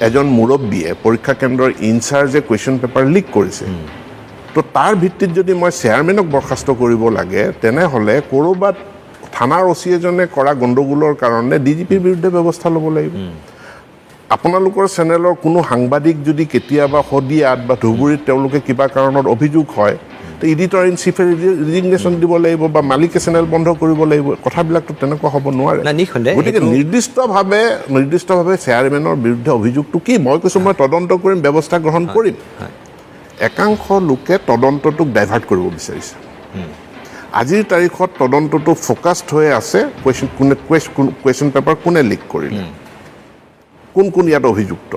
এজন মুৰব্বীয়ে, পৰীক্ষা কেন্দ্ৰৰ ইনচাৰ্জে কুৱেশ্যন পেপাৰ লিক কৰিছে, তো তাৰ ভিত্তিত যদি মই চেয়াৰমেনক বৰ্খাস্ত কৰিব লাগে, তেনেহ'লে ক'ৰবাত থানাৰ অ' চি এজনে কৰা গণ্ডগোলৰ কাৰণে ডি জি পিৰ বিৰুদ্ধে ব্যৱস্থা ল'ব লাগিব। আপোনালোকৰ চেনেলৰ কোনো সাংবাদিক যদি কেতিয়াবা শদিয়াত বা ধুবুৰীত তেওঁলোকে কিবা কাৰণত অভিযোগ হয়, তো এডিটৰ ইন চিফে ৰিজিগনেশ্যন দিব লাগিব বা মালিকে চেনেল বন্ধ কৰিব লাগিব। কথাবিলাকতো তেনেকুৱা হ'ব নোৱাৰে। নাই, নিঃসন্দেহ, গতিকে নিৰ্দিষ্টভাৱে চেয়াৰমেনৰ বিৰুদ্ধে অভিযোগটো কি? মই কৈছোঁ, মই তদন্ত কৰিম, ব্যৱস্থা গ্ৰহণ কৰিম। একাংশ লোকে তদন্তটোক ডাইভাৰ্ট কৰিব বিচাৰিছে। আজিৰ তাৰিখত তদন্তটো ফ'কাছড হৈ আছে কুৱেশ্যন পেপাৰ কোনে লিক কৰিলে, কোন কোন ইয়াত অভিযুক্ত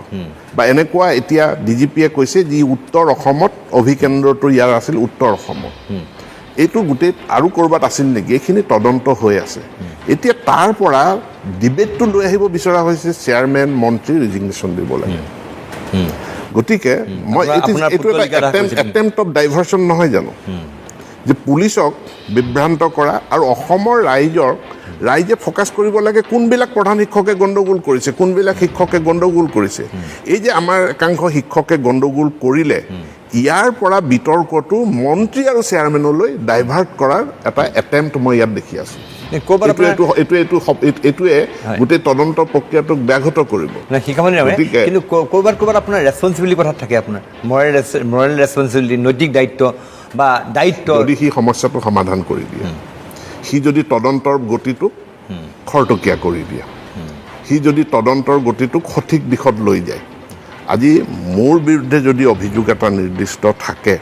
বা এনেকুৱা। এতিয়া ডি জি পিয়ে কৈছে যি উত্তৰ অসমত অভিকেন্দ্ৰটো ইয়াৰ আছিল, উত্তৰ অসমত এইটো গোটেই আৰু ক'ৰবাত আছিল নেকি, এইখিনি তদন্ত হৈ আছে। এতিয়া তাৰ পৰা ডিবেটটো লৈ আহিব বিচৰা হৈছে, চেয়াৰমেন, মন্ত্ৰী ৰিজিগনেশ্যন দিব লাগে। গতিকে মই আপোনাৰ এইটো এটা পুত্তলিকা দাহ কৈছিলে। এটেম্প্ট অফ ডাইভাৰ্চন নহয় জানো, যে পুলিচক বিভ্ৰান্ত কৰা আৰু অসমৰ ৰাইজে ফ'কাছ কৰিব লাগে কোনবিলাক প্ৰধান শিক্ষকে গণ্ডগোল কৰিছে, কোনবিলাক শিক্ষকে গণ্ডগোল কৰিছে। এই যে আমাৰ একাংশ শিক্ষকে গণ্ডগোল কৰিলে, ইয়াৰ পৰা বিতৰ্কটো মন্ত্ৰী আৰু চেয়াৰমেনলৈ ডাইভাৰ্ট কৰাৰ এটা এটেম্প্ট মই ইয়াত দেখি আছোঁ। ক'ৰবাত আপোনাৰ এইটোৱে গোটেই তদন্ত প্ৰক্ৰিয়াটোক ব্যাঘাত কৰিব। নাই, শিখামণি ডাঙৰীয়া, কিন্তু ক'ৰবাত আপোনাৰ ৰেচপনচিবিলিটি কথা থাকে, আপোনাৰ মৰেল ৰেচপনচিবিলিটি, নৈতিক দায়িত্ব বা দায়িত্ব। যদি সি সমস্যাটো সমাধান কৰি দিয়ে, সি যদি তদন্তৰ গতিটোক খৰতকীয়া কৰি দিয়ে, সি যদি তদন্তৰ গতিটোক সঠিক দিশত লৈ যায়। আজি মোৰ বিৰুদ্ধে যদি অভিযোগ এটা নিৰ্দিষ্ট থাকে,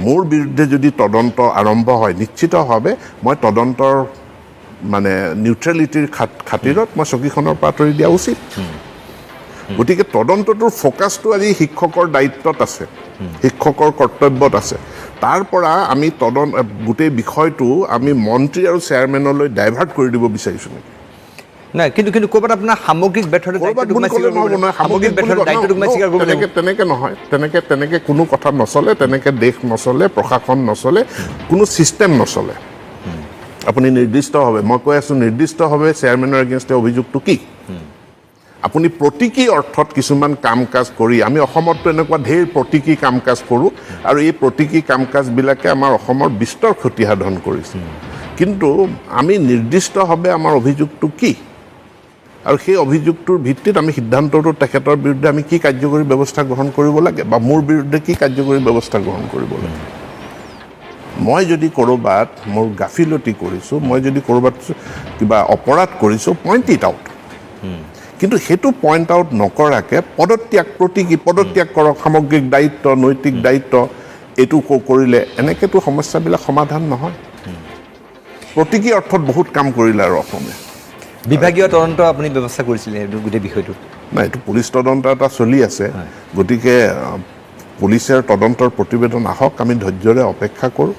মোৰ বিৰুদ্ধে যদি তদন্ত আৰম্ভ হয়, নিশ্চিতভাৱে মই তদন্তৰ মানে নিউট্ৰেলিটিৰ খাতিৰত মই চকীখনৰ পৰা আঁতৰি দিয়া উচিত। গতিকে তদন্তটোৰ ফ'কাছটো আজি শিক্ষকৰ দায়িত্বত আছে, শিক্ষকৰ কৰ্তব্যত আছে। তাৰ পৰা আমি গোটেই বিষয়টো আমি মন্ত্ৰী আৰু চেয়াৰমেনলৈ ডাইভাৰ্ট কৰি দিব বিচাৰিছোঁ নেকি? নাই, কিন্তু ক'ৰবাত আপোনাৰ সামগ্ৰিক ব্যৰ্থতাৰ ক'ৰবাত দায়িত্বটোক বুলি মই ক'লে স্বীকাৰ নহ'ব কৰিব নহয়। লাগিব। সামগ্ৰিক ব্যৰ্থতাৰ দায়িত্বটোক মই স্বীকাৰ কৰিব লাগিব। তেনেকে নহয়, তেনেকে কোনো কথা নচলে, তেনেকে দেশ নচলে, প্ৰশাসন নচলে, কোনো ছিষ্টেম নচলে। আপুনি নিৰ্দিষ্টভাৱে, মই কৈ আছোঁ, নিৰ্দিষ্টভাৱে চেয়াৰমেনৰ এগেইনষ্টে অভিযোগটো কি? আপুনি প্ৰতীকী অৰ্থত কিছুমান কাম কাজ কৰি, আমি অসমততো এনেকুৱা ঢেৰ প্ৰতীকী কাম কাজ কৰোঁ আৰু এই প্ৰতীকী কাম কাজবিলাকে আমাৰ অসমৰ বিস্তৰ ক্ষতি সাধন কৰিছে। কিন্তু আমি নিৰ্দিষ্টভাৱে আমাৰ অভিযোগটো কি আৰু সেই অভিযোগটোৰ ভিত্তিত আমি সিদ্ধান্তটো তেখেতৰ বিৰুদ্ধে আমি কি কাৰ্যকৰী ব্যৱস্থা গ্ৰহণ কৰিব লাগে বা মোৰ বিৰুদ্ধে কি কাৰ্যকৰী ব্যৱস্থা গ্ৰহণ কৰিব লাগে। মই যদি ক'ৰবাত মোৰ গাফিলতি কৰিছোঁ, মই যদি ক'ৰবাত কিবা অপৰাধ কৰিছোঁ, পইণ্ট it out. কিন্তু সেইটো পইণ্ট আউট নকৰাকৈ পদত্যাগ, প্ৰতীকী পদত্যাগ কৰক, সামগ্ৰিক দায়িত্ব, নৈতিক দায়িত্ব, এইটো কৰিলে এনেকৈতো সমস্যাবিলাক সমাধান নহয়। প্ৰতীকী অৰ্থত বহুত কাম কৰিলে আৰু অসমে। বিভাগীয় তদন্ত আপুনি ব্যৱস্থা কৰিছিলে এইটো গোটেই বিষয়টোত? নাই, এইটো পুলিচ তদন্ত এটা চলি আছে। গতিকে পুলিচৰ তদন্তৰ প্ৰতিবেদন আহক, আমি ধৈৰ্যৰে অপেক্ষা কৰোঁ।